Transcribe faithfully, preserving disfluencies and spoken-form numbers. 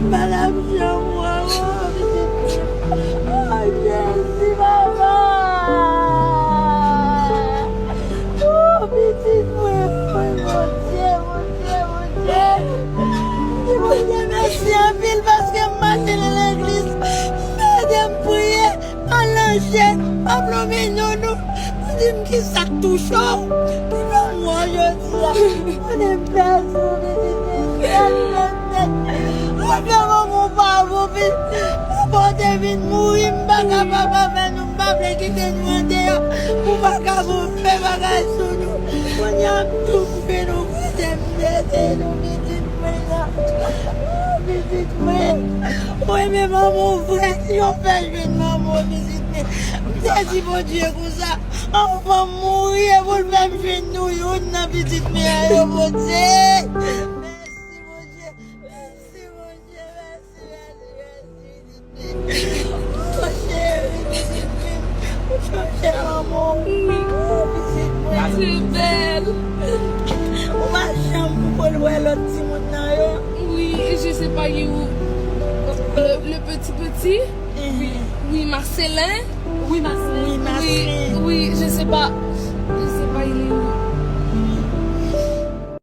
Madanm Jean, waw, pitit mwen. Oh, Jezi, papa. Oh, pitit mwen, mwen, Bondye, Bondye, Bondye. Di Bondye mèsi anpil paske m mache nan legliz. M ede m priye. Al nan jèn, pa plonbe non nou. Ou di m ki sa k touche w. Pou nou mò jodi a. Mwen te pèdi yon pitit mesye. Ou fè manman w pa bon, pi papa w te vin mouri, m pa ka papa fè nou, m pa vle kite nou andeyò. Ou pa ka bon, fè bagay sou nou. Kounye a m tou koupe nou kote m mete nou pitit mwen nan. Pitit mwen. Ou renmen manman w vre, si yo fè jwenn manman w pitit mwen. M te di Bondye konsa, anvan m mouri, e pou l fè m jwenn nou youn nan pitit mwen an yo, Bondye. Mèsi, Bondye. Mèsi, Bondye. Mèsi, mèsi, mèsi, pitit mwen. Oh, cheri, pitit mwen. Ou chanje manman w. Oh, pitit mwen. Trè bèl. Ou pa janm pou l wè lòt timoun nan yo. Oui, je sais pas, il est où? Le, le petit petit? Mhm. Oui, Marcelin? Oui, Marcelin. Oui, Marcelin. Oui, je sais pas. Je sais pas, il est où?